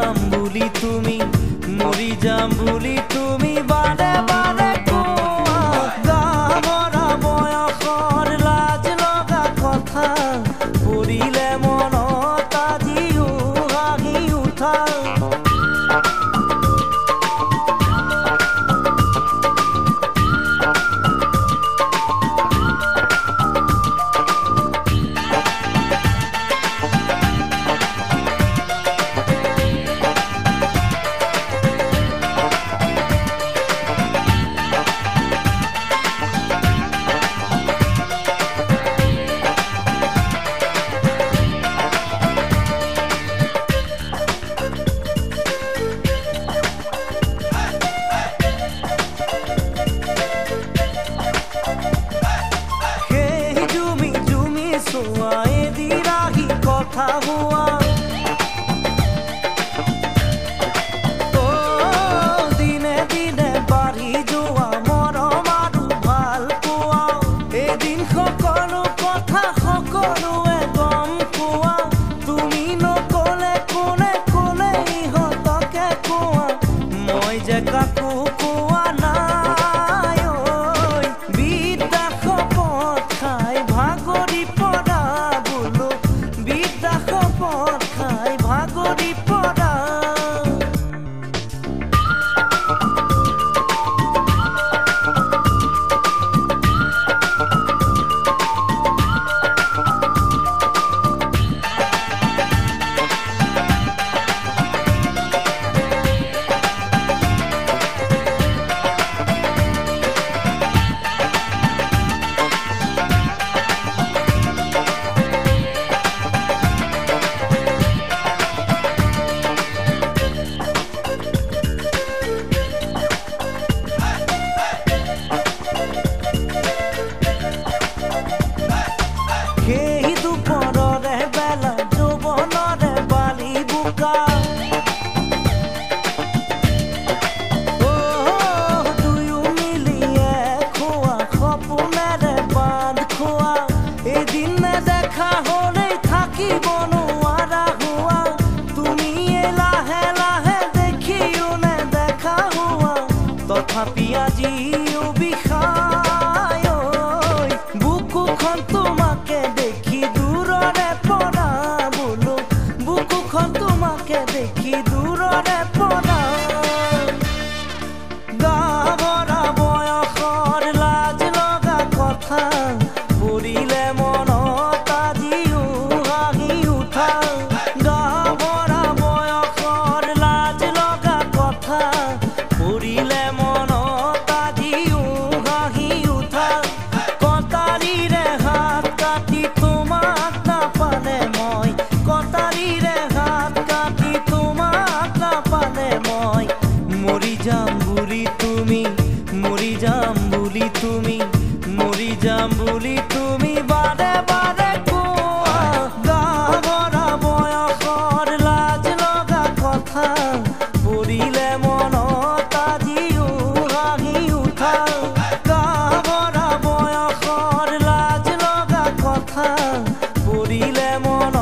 যাম বুলি তুমি, মৰি যাম বুলি তুমি বাৰে বাৰে কোৱা। গা ভৰা বয়সৰ লাজ লগা কথা পৰিলে মনত আজিও হাঁহি উঠা। কথা হোৱা অ দিনে দিনে বাঢ়ি যোৱা মৰম আৰু ভাল পোৱা, এদিন সকলো কথা সকলোৱে গম পোৱা। তুমি নকলে কোনে কোনে ইহঁতকে কোৱা, মই যে কাকো কোৱা নাই। বিদ্যা শপত খাই ভাগৰি পৰা বোলো, বিদ্যা শপত খাই ভাগৰি পৰা। সেই দুপৰৰে বেলা যৌৱনৰে বালি বোকা, দুয়ো মিলি খোৱা সপোনেৰে বান্ধ খোৱা। এদিন নেদেখা হলেই থাকিব নোৱাৰা হোৱা, তুমি লাহে লাহে দেখিও নেদেখা হোৱা। তথাপি আজিও বিষায় বুকুখন তোমাকে দেখি দূৰৰে পৰা বোলো, বুকুখন তোমাকে দেখি দূৰৰে পৰা। গা ভৰা বয়সৰ লাজ লগা কথা পৰিলে মনত আজিও হাঁহি উঠা। গা ভৰা বয়সৰ লাজ লগা কথা পৰিলে মনত আজিও হাঁহি উঠা। কটাৰীৰে হাত কাটি তোমাক নাপালে মই, কটাৰীৰে হাত কাটি তোমাক নাপালে মই মৰি যাম বুলি তুমি, মৰি যাম বুলি তুমি, মৰি যাম বুলি তুমি বাৰে বাৰে কোৱা। গা ভৰা বয়সৰ লাজ লগা কথা পৰিলে মনত আজিও হাঁহি উঠা। গা ভৰা বয়সৰ লাজ লগা কথা পৰিলে মনত